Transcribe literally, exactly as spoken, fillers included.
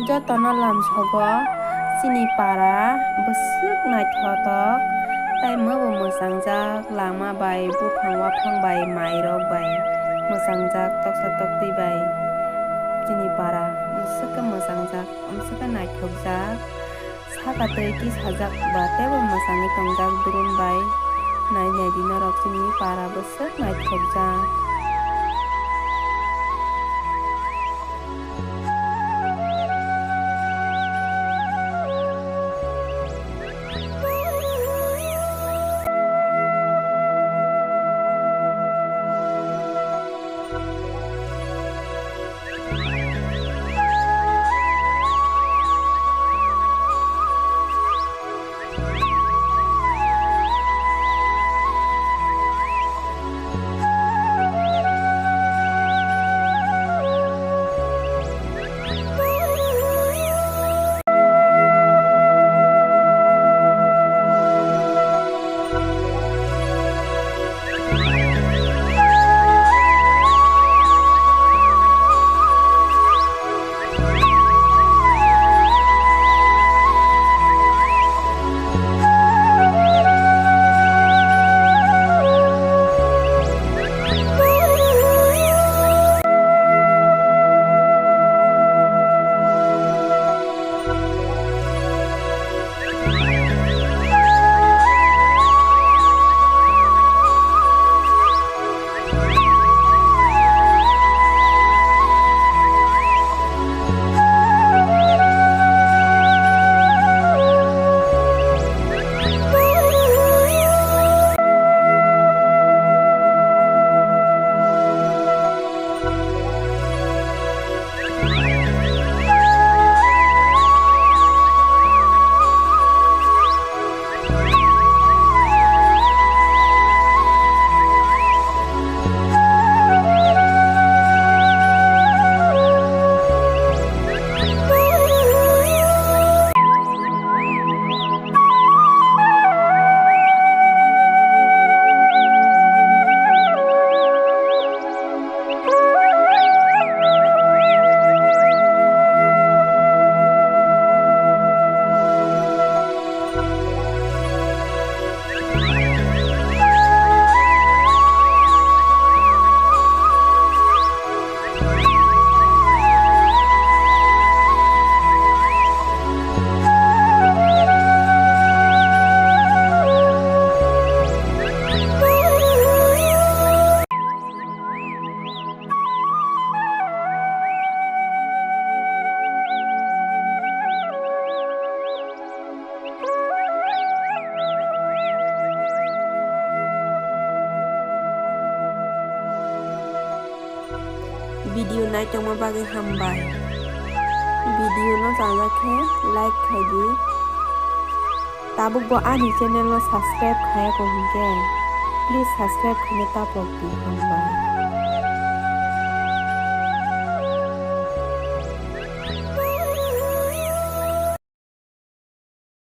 Jotono lamsogo chini para bwswk naithotok, tei mwbo mwchangjak, lama bai, buphang waphang bai, mairok bai mwchangjak, toksa toktwi bai chini para bwswk khe mwchangjak, bwswk khe naithokjak. Saka twi tisajak ba teibo mwchangwi tongjak drone bai. Nai naidi norok chini para bwswk naithokjak. Video naitongma bagwi hambai. Video no chajak khe like khai di. Tabuk bo ani channel no subscribe khaya ko hinkhe, please subscribe khaina tapok di, hambai.